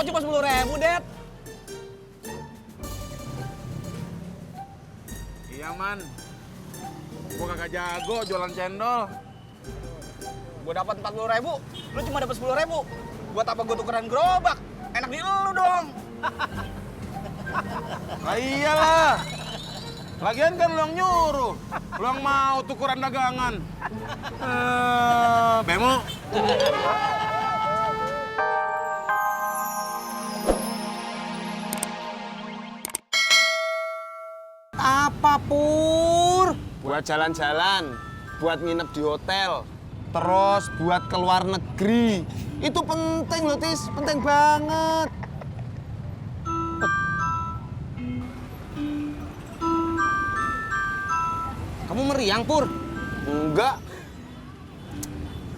Kok cuma 10.000, Det? Iya, Man. Gua kagak jago jualan cendol. Gue dapat 40.000, lu cuma dapat 10.000. Buat apa gue tukeran gerobak? Enak di lu dong. Lah iyalah. Lagian kan lu yang nyuruh. Lu yang mau tukeran dagangan. Bemo. Apa, Pur? Buat jalan-jalan, buat nginep di hotel, terus buat ke luar negeri. Itu penting loh, Tis. Penting banget. Kamu meriang, Pur? Enggak.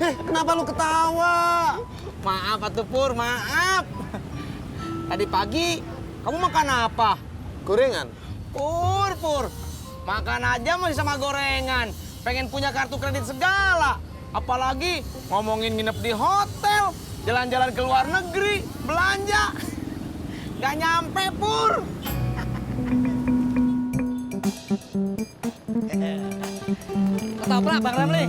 Kenapa lu ketawa? Maaf atuh, Pur, maaf. Tadi pagi kamu makan apa? Gorengan? Pur. Makan aja masih sama gorengan. Pengen punya kartu kredit segala. Apalagi ngomongin nginep di hotel, jalan-jalan ke luar negeri, belanja. Gak nyampe, Pur. Ketoprak, Bang Ramli.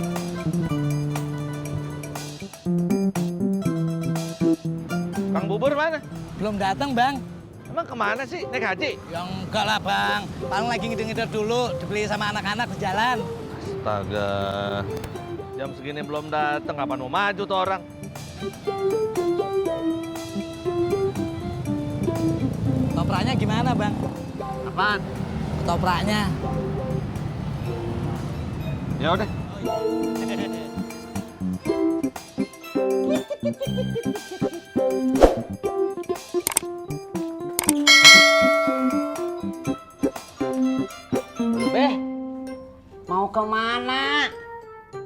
Bang Bubur mana? Belum datang, Bang. Emang kemana sih? Naik haji? Ya enggak lah, Bang. Paling lagi ngider-ngider dulu, dibeli sama anak-anak di jalan. Astaga. Jam segini belum datang, kapan mau maju tuh orang? Ketopraknya gimana, Bang? Apaan? Ketopraknya. Ya udah. Beh, mau kemana?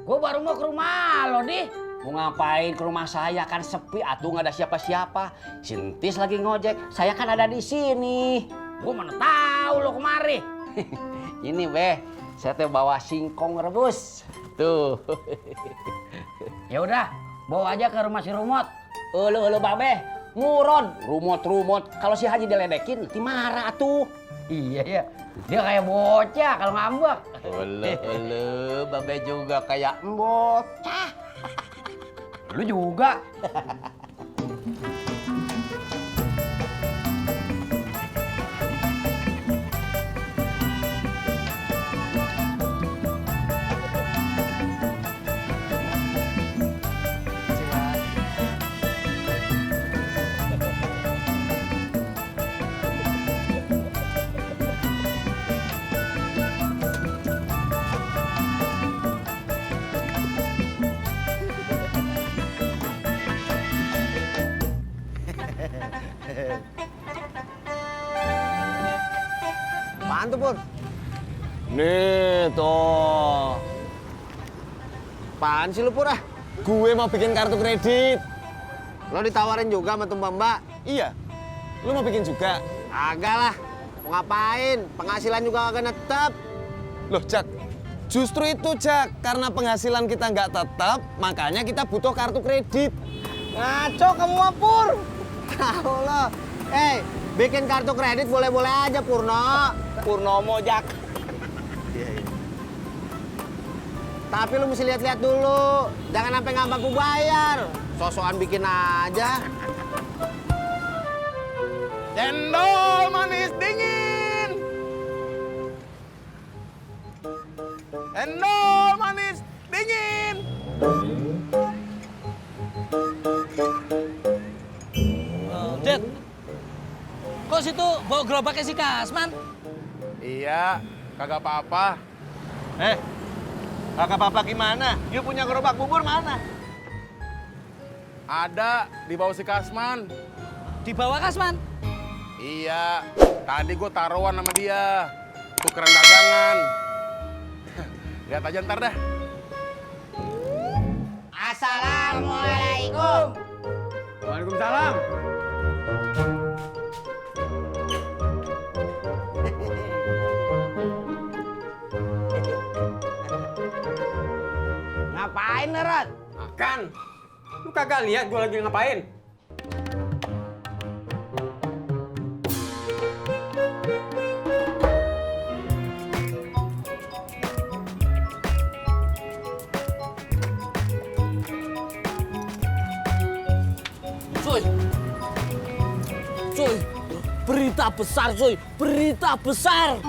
Gue baru mau ke rumah lo, Di. Mau ngapain ke rumah saya? Kan sepi, atuh nggak ada siapa-siapa. Sintis lagi ngojek, saya kan ada di sini. Gue mana tahu lo kemari. Ini, Beh, saya teh bawa singkong rebus. Tuh. Ya udah, bawa aja ke rumah si Rumot. Ulu Babe, nguron. Rumot. Kalau si Haji diledekin, nanti marah tuh. Iya ya, dia kayak bocah kalau ngambek. Ulu, Babe juga kayak bocah. Lu juga. Apaan tuh, Pur? Nih, tuh. Apaan sih lu, Pur, ah? Gue mau bikin kartu kredit. Lo ditawarin juga sama tuh Mbak? Iya. Lu mau bikin juga? Agak lah. Mau ngapain? Penghasilan juga kagak netep. Loh, Jak. Justru itu, Jak. Karena penghasilan kita nggak tetap, makanya kita butuh kartu kredit. Ngaco kamu mah, Pur. Tahu lo. Bikin kartu kredit boleh-boleh aja, Purno. Purnomo, Jak. Tapi lu mesti lihat-lihat dulu. Jangan sampai nggak mampu bayar. Sosokan bikin aja. Cendol manis dingin. Cendol manis dingin. Det, kok situ bawa gerobaknya si Kasman? Iya, kagak apa-apa. Kakak papa gimana? You punya gerobak bubur mana? Ada di bawah si Kasman. Di bawah Kasman? Iya, tadi gue taruhan sama dia. Tukeran dagangan. Lihat aja ntar dah. Assalamualaikum. Waalaikumsalam. Ngapain, Rod? Makan. Lu kagak lihat gue lagi ngapain? berita besar cuy, berita besar.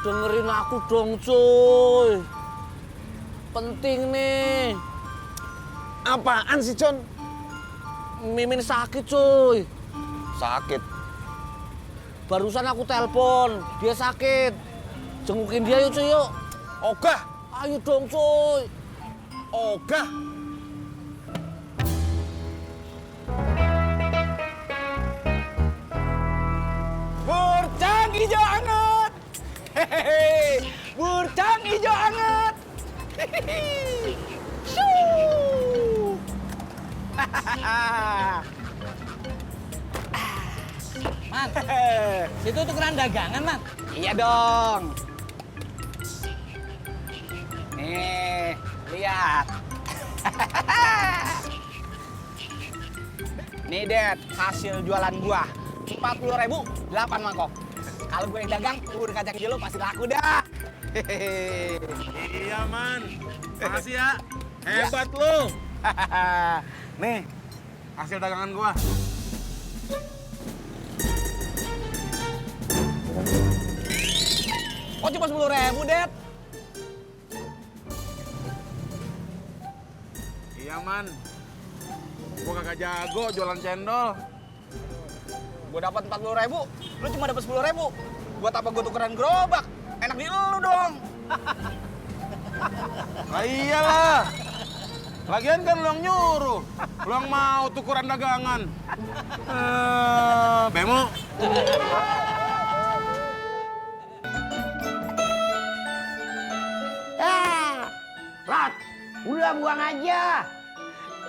Dengerin aku dong cuy. Penting nih. Apaan sih, John? Mimin sakit cuy. Sakit. Barusan aku telepon, dia sakit. Jengukin dia yuk cuy yuk. Ogah, Ayo dong cuy. ogah. Burcang hijau anget. Hehehe. Burcang hijau anget. Hehehe. Shoo. Man, situ tukeran dagangan, Man. Iya dong. Nih, lihat. Nih, Det, hasil jualan gua. 40.000, 8 mangkok. Kalau gue yang dagang, bubur kacang hijau pasti laku dah. Hehehe. Iya, Man. Makasih ya. Hebat lu. Nih, hasil dagangan gua. Kok cuma 10.000, Det? Iya, Man. Gua kagak jago jualan cendol. Gue dapat 40.000, lu cuma dapat 10.000. Buat apa gue tukeran gerobak? Enak di lu dong. Lah iyalah. Lagian kan lu yang nyuruh. Lu yang mau tukeran dagangan. Bemo. Rat, udah buang aja.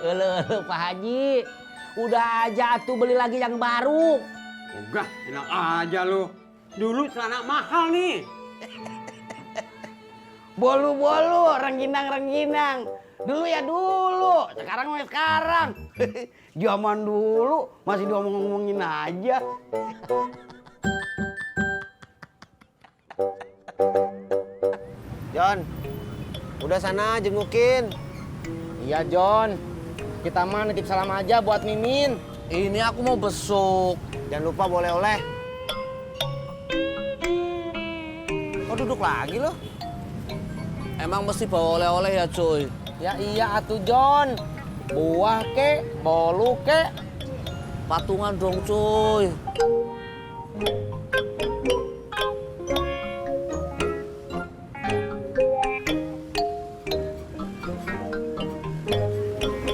Elu, Pak Haji. Udah aja tuh beli lagi yang baru. Enggak, enak aja lu. Dulu celana mahal nih. Bolu-bolu, rengginang-rengginang. Dulu ya dulu, sekarang mah sekarang. Zaman dulu masih diomong-omongin aja. John, udah sana jengukin. Iya, John. Kita mah nitip salam aja buat Mimin. Ini aku mau besuk. Jangan lupa boleh oleh. Kok duduk lagi lo? Emang mesti bawa oleh-oleh ya cuy? Ya iya atuh, John. Buah ke, bolu ke. Patungan dong cuy.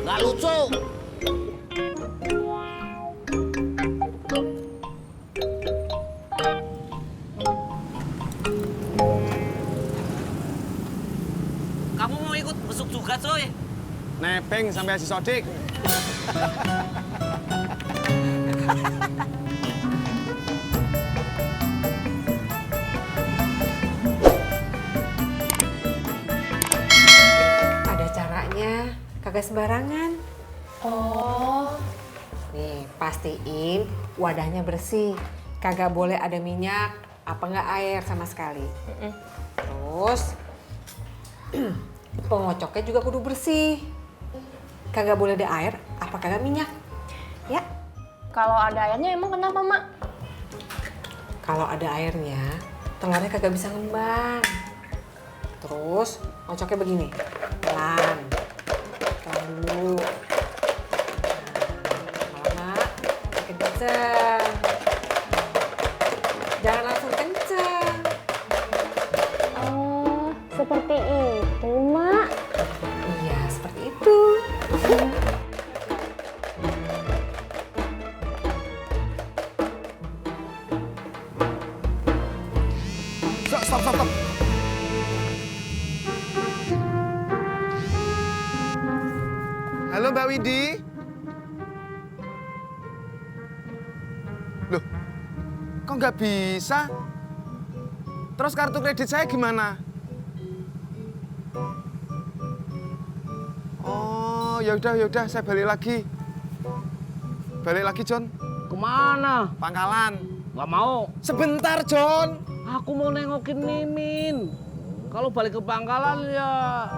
Gak lucu. Kamu mau ikut besuk juga cuy? Nepeng sampai si Sodik. Ada caranya, kagak sembarangan. Oh, Nih, pastiin wadahnya bersih. Kagak boleh ada minyak, apa nggak air sama sekali. Terus, pengocoknya juga kudu bersih. Kagak boleh ada air, apa kagak minyak. Ya, kalau ada airnya emang kenapa, Mak? kalau ada airnya, telurnya kagak bisa ngembang. Terus, ngocoknya begini, pelan. Pelan dulu. Lama, makin kenceng. Jangan langsung kenceng. Oh, seperti itu, Mak. Iya, seperti itu. Stop. Halo Mbak Widi. Loh, kok nggak bisa? Terus kartu kredit saya gimana? Oh, ya udah, saya balik lagi. Balik lagi, John. Kemana? Pangkalan. Gak mau. Sebentar, John. Aku mau nengokin Mimin. Kalau balik ke pangkalan ya